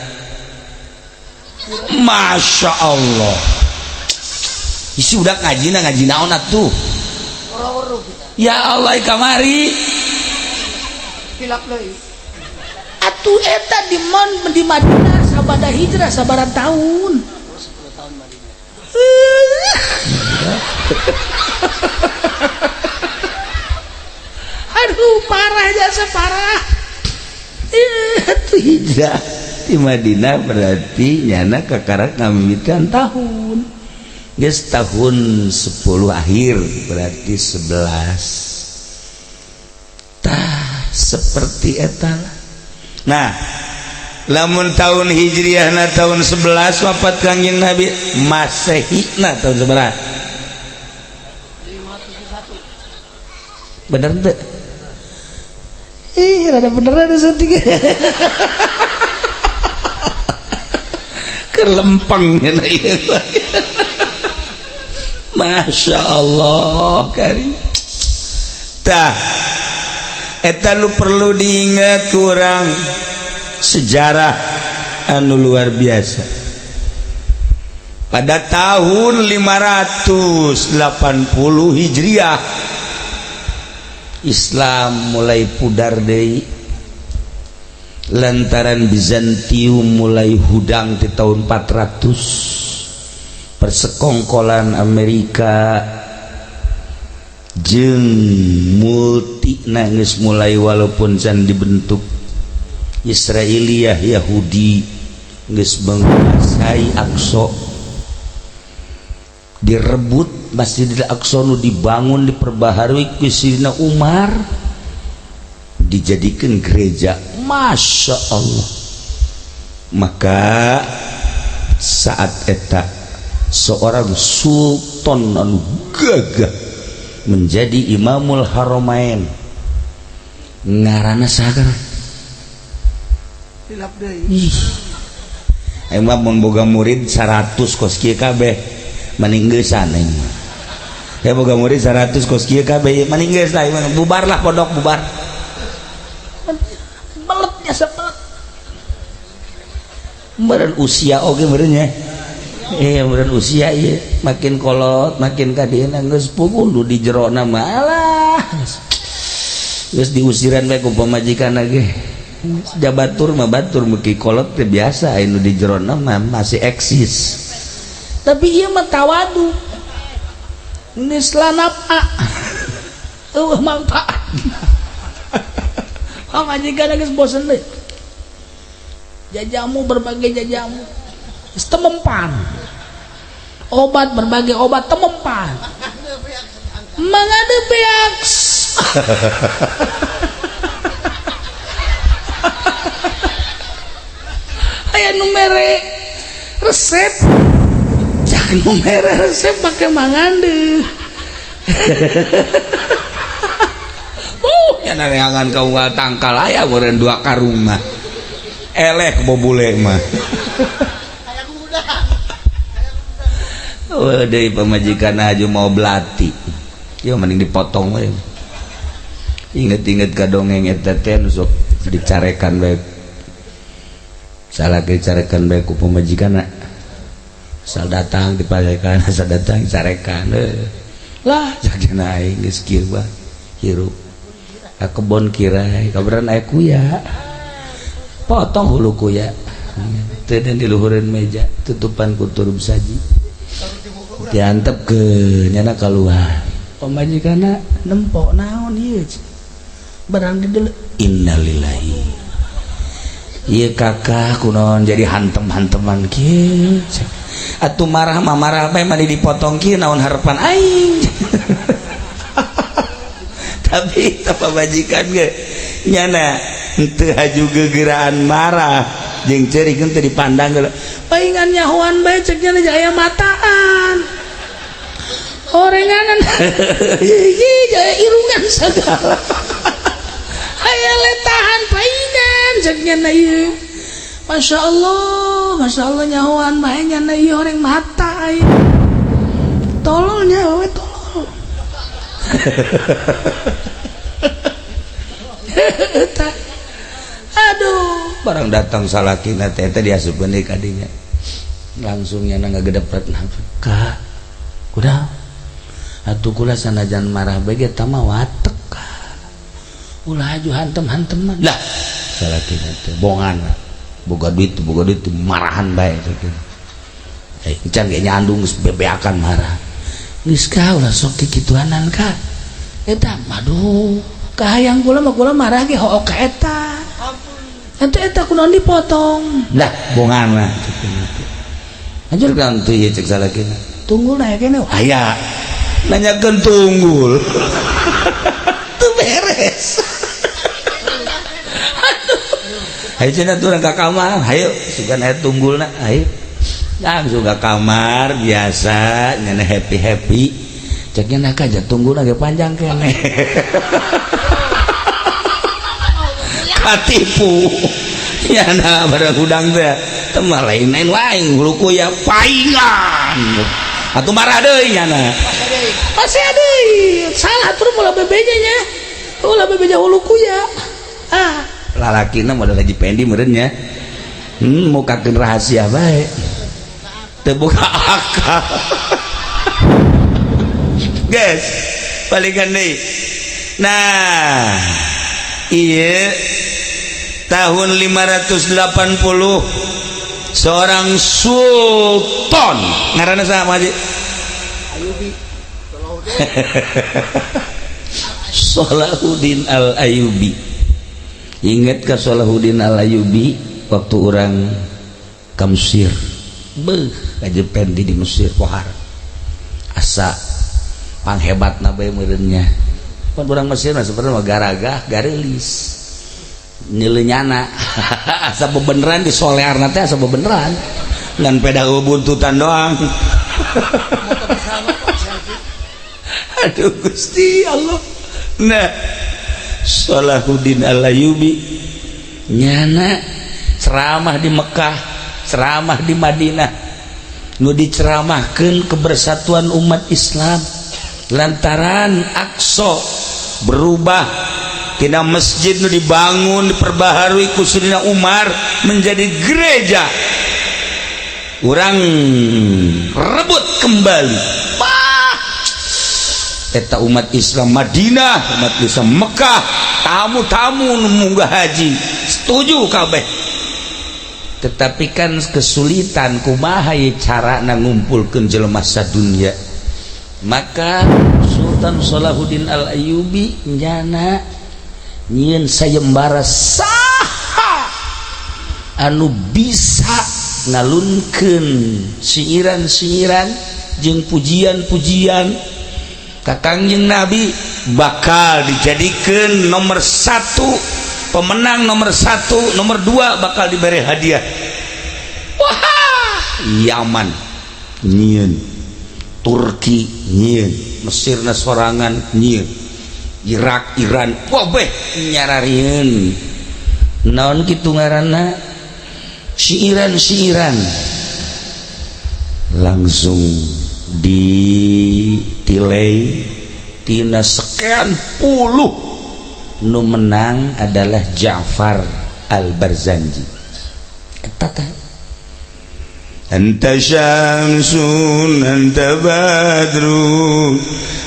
Speaker 1: Masya Allah. Isi udah ngaji na ngaji naon atuh. Ya Allah kamari. Atuh eta di mon di Madinah sabada hijrah sabaraha tahun? 10 tahun Madinah. Aduh parah jasa parah. Atuh hijrah di Madinah berarti nyana kakarak ngamimitan tahun. Geus tahun 10 akhir berarti 11. Tah seperti eta. Nah, lamun tahun Hijriahna tahun 11 wafat Kangjeng Nabi, Masehina tahun sabaraha? 571. Bener teu? Ih, rada bener ada saeutik. Kelempeng ieu. Masya Allah karim. Tah eta lu perlu diingat kurang sejarah anu luar biasa. Pada tahun 580 Hijriah Islam mulai pudar deui lantaran Bizantium mulai hudang di tahun 400. Persekongkolan Amerika jeung multi nangis mulai walaupun can dibentuk Israiliyah Yahudi geus menguasai Aqsa, direbut Masjidil Aqsa nu dibangun diperbaharui ku Sidina Umar dijadikan gereja. Masya Allah. Maka saat eta seorang sultan anu gagah menjadi Imamul Haramain ngaranna saha? Hilap deui. Aing mah mun boga murid 100 kos kieu kabeh mending geusan aing mah. Ya boga murid 100 kos kieu kabeh mending geus lah bubarlah pondok bubar. Beletnya sebelet. Meureun usia oge meureun nya. Meureun usia ieu makin kolot makin ka dieu geus pukul nu di jerona mah alah. Geus diusiran bae ku pamajikan ge. Jabatur mah batur meuki kolot teh biasa anu di jerona mah masih eksis. Tapi ieu mah tawadu. Geus lanapa. Eueuh manfaat. Pamajikan geus bosen deui. Jajamu berbagai jajamu. Geus temempan. Obat berbagai obat temempan. Mangade beak. Aya nu mere resep. Cak nu mere resep make mangande. Nya neangan ka unggal tangkal aya meureun dua karung mah. Eleh bobule mah. Oh, deui pamajikan aja mau belati. Ya mending dipotong we. Inget-inget ka dongeng eta teh nu sok dicarekan bae. Salah dicarekan bae ku pamajikan. Asal datang diparekan, asal datang dicarekan. Lah jagana aing geus kieu bah hirup. Ka kebon kirai, kabaran aya kuya. Potong hulu kuya. Teu di luhureun meja, tutupan ku turub saji. Diantep ke nyana keluar. Pamajikanna nempok naon ieu? Barang di innalillahi. Ieu kakak kunaon jadi hantem-hanteman kieu. Atuh marah mah marah bae, mah dipotong kieu naon harapan aing. Tapi teu pamajikan ge nyana henteu haju gegeraan marah jeung ceurik, henteu dipandang geula. Paingan nyahoan bae, cek nya aya mataan. Orenganan. Ieu irungan segala. Aya letahan paingan cek nya ieu. Masya Allah, Masya Allah, nyahoan bae nya ieu horeng mata aing. Tololnya we tolol. Aduh, barang datang salakina teh teh diasupkeun deui ka dinya. Langsung nya ngagedepret ka. Kuda. Atuh kula sanajan marah bae ge eta mah watek ka. Ulah aju hantem-hanteman. Lah, salakina teh bongan. Boga duit marahan bae sakitu. Eh, encan ge nyandung geus bebeakan marah. Geus ka ulah sok kikituanan ka. Eta aduh, kahayang kula mah kula marah ge hook ka eta. Ente eta kunaon dipotong. Lah, bongan mah. Anjur kan teu ieu cek salakina. Tunggul na kene. Aya. Nanyakeun tunggul. Teu beres. Aduh. Hayu cenah turun ka kamar, hayu sugan aya tunggulna, hayu. Langsung ka kamar biasa nyana happy-happy. Cek nya nak aja tunggulna ge panjang keneh. Katipu nyana barang hudang teh teu mah lain-lain wae hulu kuya paingan. Atuh marah deui nyana. Pasti deui. Salah tur mula bebeja nya. Ulah bebeja hulu kuya. Ah, lalakina modal Haji Pendi meureun nya. Mukakeun rahasia bae. Teu buka akal. Guys, balikan deui. Nah, ieu tahun 580 seorang sultan ngaranna saha Haji?
Speaker 3: Ayubi.
Speaker 1: Salahuddin Al-Ayyubi. Ingat ka Salahuddin Al-Ayyubi waktu orang ka Mesir. Beuh, Haji Pendi di Mesir pohar. Asa panghebatna bae meureun nya. Pan urang Mesir mah sebenarnya mah garagah gareulis. Nyelenyana asa bebeneran di solearna teh asa bebeneran. Ngan peda buntutan doang. Aduh Gusti Allah. Nah, Salahuddin Al-Ayyubi nyana ceramah di Mekah, ceramah di Madinah, nu diceramahkeun kebersatuan umat Islam lantaran Aqsa berubah tina masjid nu dibangun diperbaharui ku Sayyidina Umar menjadi gereja. Urang rebut kembali. Wah, eta umat Islam Madinah, umat Islam Mekah, tamu-tamu nu munggah haji setuju kabeh. Tetapi kan kesulitan kumaha ye carana ngumpulkeun jelema sadunya. Maka Sultan Salahuddin Al-Ayyubi nyana nyieun sayembara saha anu bisa ngalunkeun siiran-siiran jeung pujian-pujian ka Kangjeng Nabi bakal dijadikeun nomor satu pemenang, nomor satu, nomor dua bakal diberi hadiah. Wah, Yaman nyieun, Turki nyieun, Mesir na sorangan nyieun, Irak, Iran, wabeh nyararieun. Naon kitu ngaranna? Siiran-siiran langsung ditilai tina sekian puluh nu menang adalah Ja'far Al-Barzanji. Eta teh
Speaker 2: Anta syamsun, anta badrun,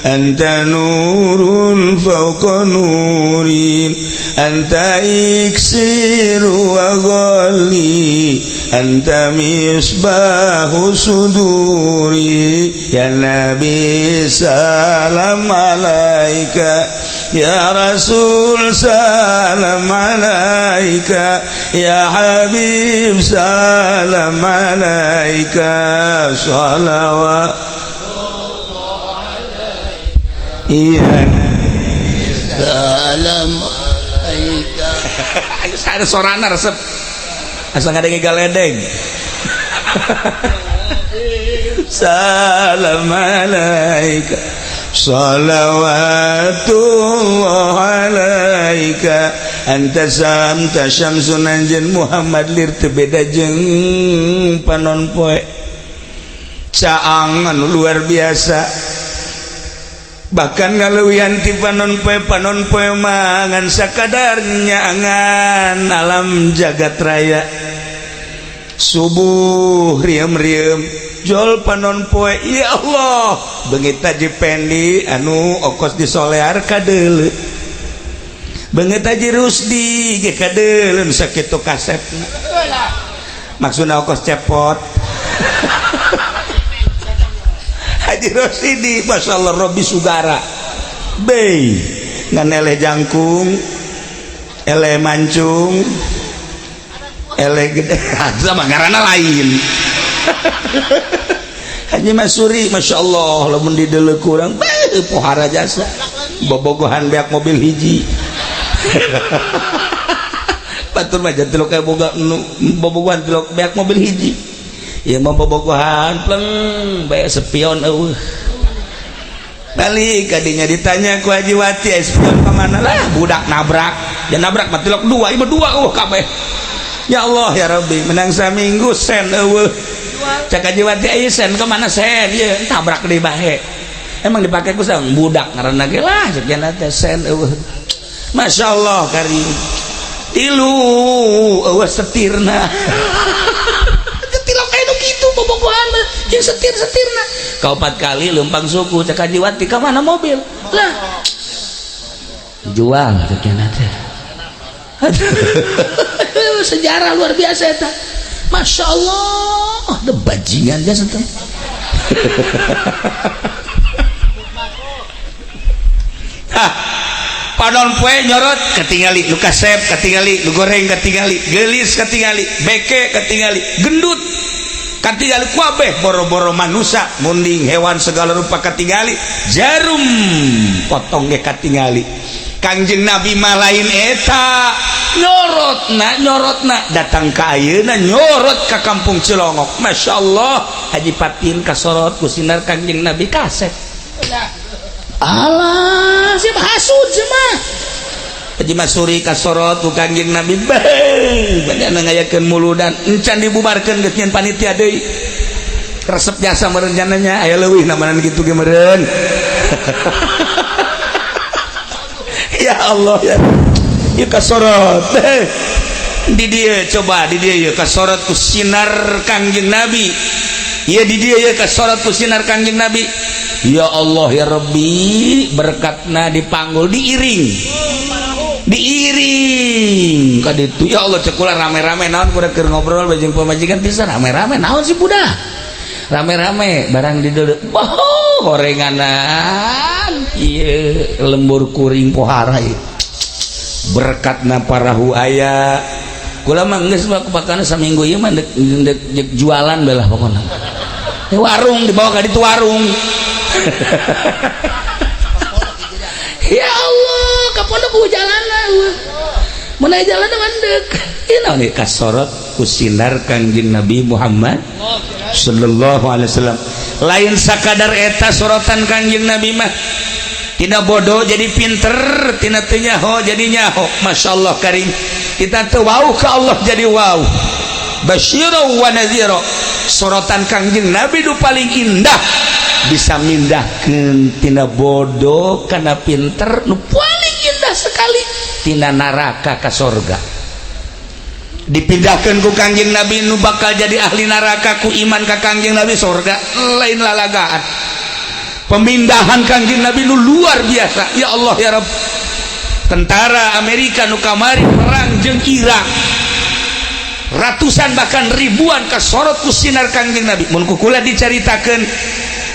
Speaker 2: anta nurun fawqa nurin, anta iksiru wa ghali, anta misbahu suduri. Ya Nabi salam alaika, Ya Rasul salam alaika, ya Habib salam alaika, shalawat. Iya,
Speaker 1: salam alaika.
Speaker 2: Ada sorana resep asal ngadenge galedeng. Salam alaika, salawatullah alaika, anta samta syamsun. Anjeun Muhammad lir teu beda jeung panon poe, caang anu luar biasa, bahkan ngaleuwihan ti panon poe. Panon poe mah ngan sakadar nyaangan alam jagat raya. Subuh riem-riem jol panon poe. Ya Allah, beungit Haji Pendi anu okos di Solear kadeuleu, beungit Haji Rusdi ge kadeuleu, sakitu kasepna. Maksudna okos cepot Haji Rosidi. Masya Allah, Robi Sugara Bey ngan eleh jangkung, eleh mancung, eleh gede sama ngaranna lain. Haji Masuri, Masya Allah, lamun dideuleu kurang beh pohara jasa bobogohan beak mobil hiji. Batur mah tilok kayak boga bobogohan tilok beak mobil hiji. Ieu mah bobogohan pleng bae, spion eueuh. Balik kadinya ditanya ku Haji Wati, "Spion ka mana?" "Lah, budak nabrak." Ya nabrak mah tilok dua, ieu dua eueuh kabeh. Ya Allah ya Rabbi, menang saminggu sen eueuh. Cak Haji Wati, "Ayo sen ke mana sen?" "Ieu tabrak di bahe." Emang dipakai ku sang budak ngaranna ge lah sekian teh sen eueuh. Masya Allah karim. Tilu eueuh setirna. Tilok aya nu kitu bobogohan jeung setir-setirna. Kaopat kali lempang suku. Cak Haji Wati, "Ka mana mobil?" "Lah, jual," sekian teh. Sejarah luar biasa eta. Masya Allah, ada bajingan jasa teh. Hah, panon poe nyorot ketingali, nu kasep ketingali, nu goreng ketingali, gelis ketingali, beke ketingali, gendut katingali, kabeh boro-boro manusia, munding hewan segala rupa katingali, jarum potong ge katingali. Kangjeng Nabi mah lain eta. Nyorotna, nyorotna datang ka ayeuna, nyorot ka kampung Cilongok. Masya Allah, Haji Patin kasorot ku sinar Kangjeng Nabi, kasep. Alah, siapa hasud mah. Haji Masuri kasorot ku Kangjeng Nabi, beuh, banyak ngayakeun muludan encan dibubarkeun geus nyeun panitia deui. Resep jasa meureun nya, aya leuwih namanan kitu ge meureun. Ya Allah ya. Ieu kasorot. Di dieu coba, di dieu ieu kasorot ku sinar Kangjeng Nabi. Ieu di dieu ieu kasorot ku sinar Kangjeng Nabi. Ya Allah ya Rabbi, berkatna dipanggul, diiring. Diiring ka ditu. Ya Allah, cek kula rame-rame naon, kuda keur ngobrol jeung pamajikan bisa rame-rame naon sih budak. Rame-rame barang di deuleu. Boh, gorenganan. Ieu lembur kuring pohara ieu. Berkatna parahu aya. Kula mah geus mah kupakana saminggu ieu mah dek jualan belah pokona. Warung dibawa ka ditu warung. Ya Allah, ka pondok ku jalanna. Mun aya jalanna mandek. Ieu naon ieu kasorot ku sinar Kangjeng Nabi Muhammad sallallahu alaihi wasallam. Lain sakadar eta sorotan Kangjeng Nabi mah. Tina bodoh jadi pinter, tina teu nyaho jadi nyaho. Masya Allah karim. Kita teu wau ka Allah jadi wau. Basyira wa nadhira. Sorotan Kangjeng Nabi nu paling indah bisa mindahkeun tina bodoh kana pinter, nu paling indah sekali tina neraka ka sorga. Dipindahkeun ku Kangjeng Nabi nu bakal jadi ahli neraka ku iman ka Kangjeng Nabi sorga, lain lalagaan. Pemindahan Kangjeng Nabi nu luar biasa. Ya Allah ya Rabb. Tentara Amerika nu kamari perang jeung Irak, ratusan bahkan ribuan kasorot ku sinar Kangjeng Nabi. Mun ku kula dicaritakeun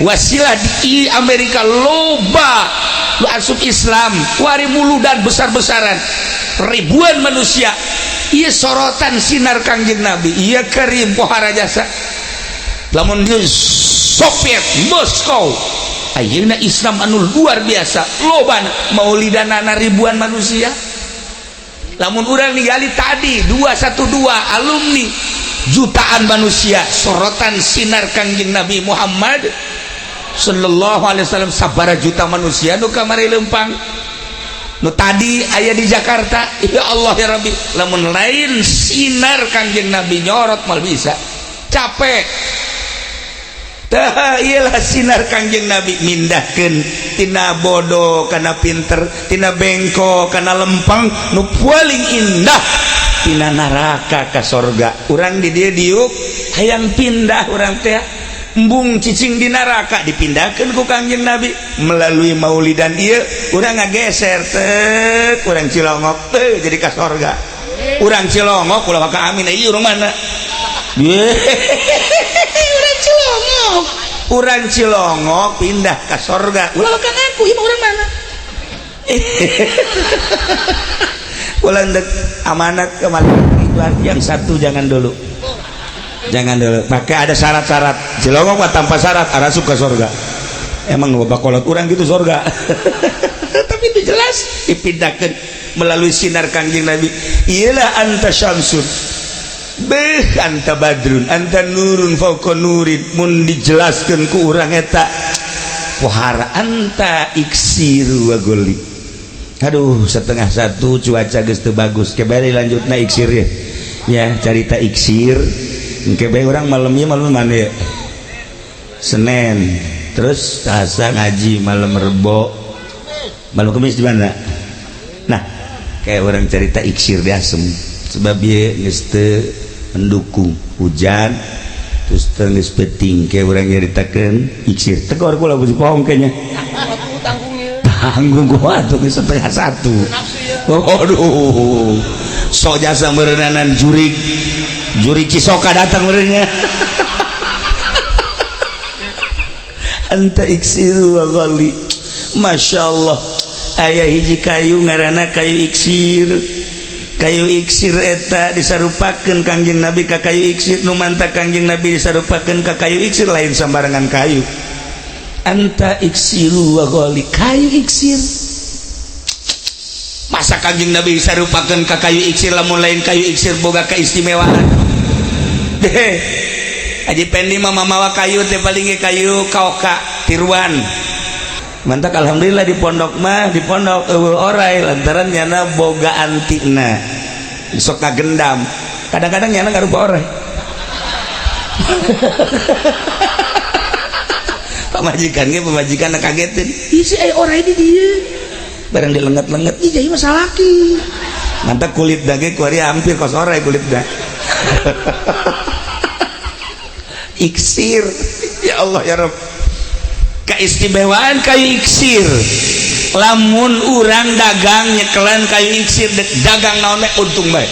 Speaker 2: wasilah di Amerika loba
Speaker 1: nu asup Islam kuari muludan besar-besaran ribuan manusia. Ieu sorotan sinar Kangjeng Nabi, ieu karim pohara jasa. Lamun di Soviet Moskow ayeuna Islam anu luar biasa loba maulidanana ribuan manusia. Lamun urang ningali tadi 212 alumni jutaan manusia, sorotan sinar Kangjeng Nabi Muhammad sallallahu alaihi wasallam sabara juta manusia nu kamari lempang, nu tadi aya di Jakarta. Ya Allah ya Rabbi, lamun lain sinar Kangjeng Nabi nyorot mal bisa capek. Tah iyalah sinar Kangjeng Nabi mindahkeun tina bodoh kana pinter, tina bengko kana lempang, nu paling indah tina neraka ka sorga. Urang di dieu diuk hayang pindah, urang teh embung cicing di neraka, dipindahkeun ku Kangjeng Nabi melalui maulidan ieu. Urang ngageser teh, urang Cilongok teh jadi ka sorga. Urang Cilongok ulah maka amin, ieu urang mana? Urang Cilongok, urang Cilongok pindah ka sorga, ulah maka ngaku ieu mah urang mana. Ulah dek amanat ke malaikat yang satu, jangan dulu, jangan dulu pakai ada syarat-syarat. Cilongok mah tanpa syarat arasup ke sorga. Emang bapak kolot urang gitu sorga. Tapi itu jelas dipindahkan melalui sinar Kangjeng Nabi. Iyalah anta syamsun, beh anta badrun, anta nurun fauqa nurin. Mun dijelaskeun ku urang eta pohara anta iksiru wa goli. Aduh, 12.30, cuaca geus teu bagus. Kembali lanjutna iksir ya, ya carita iksir. Engke bae urang malamnya, malam mana ya? Senin terus Selasa ngaji, malam Rebo, malam Kemis di mana? Nah, kayak orang cerita iksir di asem sebab dia geus teu mendukung, hujan terus teu geus peuting. Kayak orang nyaritakeun iksir, tegor kula bohong kayaknya. Tanggung gua tuh 12.30. Waduh, sok jasa meureunanan jurig jurig Cisoka datang meureunnya. Anta iksiru wa ghali. Masya Allah, aya hiji kayu ngaranna kayu iksir. Kayu iksir eta disarupakeun Kangjeng Nabi ka kayu iksir. Nu manta Kangjeng Nabi disarupakeun ka kayu iksir lain sambarangan kayu. Anta iksiru wa ghali, kayu iksir. Masa Kangjeng Nabi disarupakeun ka kayu iksir lamun lain kayu iksir boga keistimewaan? Deh, Haji Pendi mah mamawa kayu teh paling ge kayu kaoka tiruan. Mantak alhamdulillah di pondok mah, di pondok eueuh orai lantaran nyana boga antina sok kagendam. Kadang-kadang nyana ngarupa orai. Pamajikan ge pamajikan kagetin, isi aya orai di dieu barang dilenget-lenget, ih jadi masalah salaki. Mantak kulit dage kuari hampir kos orai kulitna. Iksir, ya Allah ya Rabb, keistimewaan kayu iksir. Lamun urang dagang nyekelan kayu iksir, dek dagang naon we untung bae.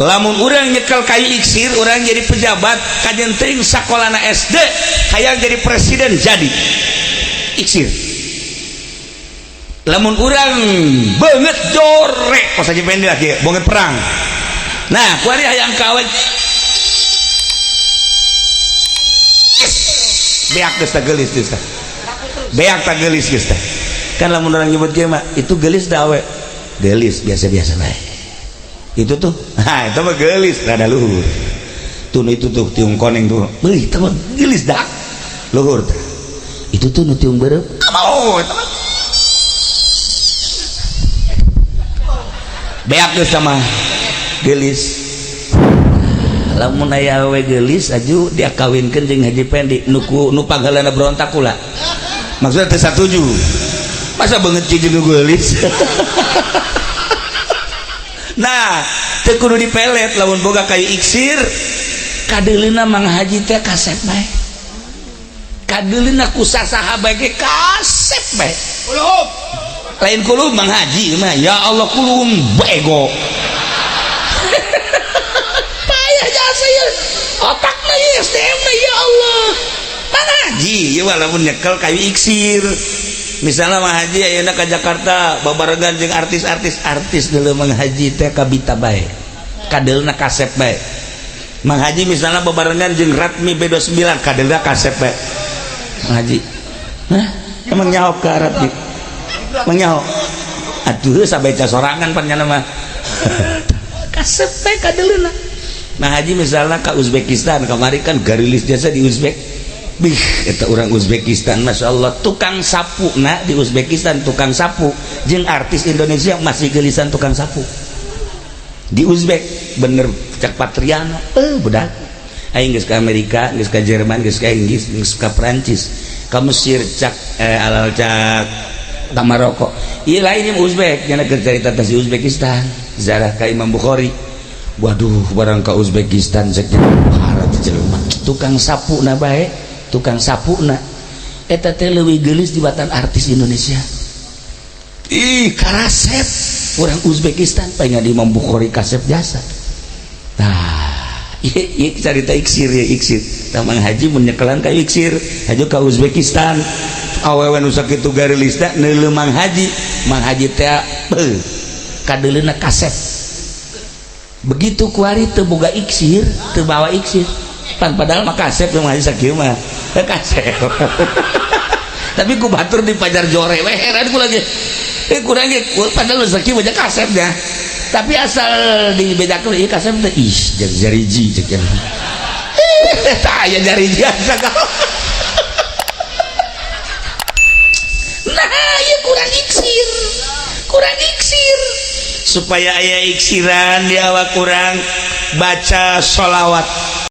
Speaker 1: Lamun urang nyekel kayu iksir, urang jadi pejabat kajen teuing sakolana SD hayang jadi presiden jadi iksir. Lamun urang beungeut jorek kos aja pendek lagi beungeut perang, nah kuari hayang kawan beak geus teh geulis geus teh beak teh geulis geus teh. Kan lamun urang nyebut kieu mah itu geulis da awe geulis biasa-biasa bae. Itu tuh, ha itu mah geulis rada luhur tuh. Itu tuh tiung koneng tuh, beuh itu mah geulis dak luhur teh. Itu tuh nu tiung beureum mau itu mah beak geus sama geulis. Lamun aya awewe geulis aju dia kawinkeun jeung Haji Pendi nu ku nu panggalana berontak kula. Maksudnya teu satuju. Masa beungeut jeung nu geulis. Nah, teu kudu dipelet lamun boga kayu iksir. Kadeuleuna Mang Haji teh kasep bae. Kadeuleuna ku sasaha bae ge kasep bae. Kulum. Lain kulum Mang Haji mah, ya Allah kulum bego. Payah jasa ya. Otakna ya SDM na ya Allah. Mang Haji ieu walaupun nyekel kayu iksir. Misalnya Mang Haji ayeuna ka Jakarta babarengan jeung artis-artis, artis deuleu Mang Haji teh kabita bae. Kadeulna kasep bae. Mang Haji misalnya babarengan jeung Ratmi B29 kadeulna kasep bae. Mang Haji. Hah? Emang nyaho ka Ratmi? Emang nyaho? Aduh sabeca sorangan pan nyana mah. Kasep bae kadeulna. Mang Haji misalnya ka Uzbekistan kamari kan garilis jasa di Uzbek. Bih, eta orang Uzbekistan Masya Allah tukang sapu na di Uzbekistan tukang sapu jeung artis Indonesia masih gelisan tukang sapu di Uzbek bener cak Patriano budak aing geus ka Amerika geus ka Jerman geus ka Inggris geus ka Prancis ka Mesir cak alal cak ka Maroko ieu lain ieu Uzbek nya keur carita teh si Uzbekistan zarah ka Imam Bukhari. Waduh barang ka Uzbekistan cek harat jelema tukang sapu na bae tukang sapu na eta teh leuwih geulis dibatan artis Indonesia. Ih karasep orang Uzbekistan pengen di Imam Bukhari kasep jasa. Nah ieu carita iksir ya iksir. Tah Mang Haji mun nyekelan ka iksir hajo ka Uzbekistan awewe nu sakitu garilisna neuleuh Mang Haji. Mang Haji teh beuh kadeuleuna kasep. Begitu kuari teu boga iksir teu bawa iksir pan padahal mah kasep Mang Haji sakieu mah kasep. Tapi ku batur di pajar jore we heran ku lagi kurang ge padahal sakieu mah kasep nya. Tapi asal dibedakeun ieu kasep teh ih jeung jariji cek nya. Tah aya jariji asa. Nah ieu kurang iksir. Kurang iksir. Supaya aya iksiran di awak kurang baca sholawat.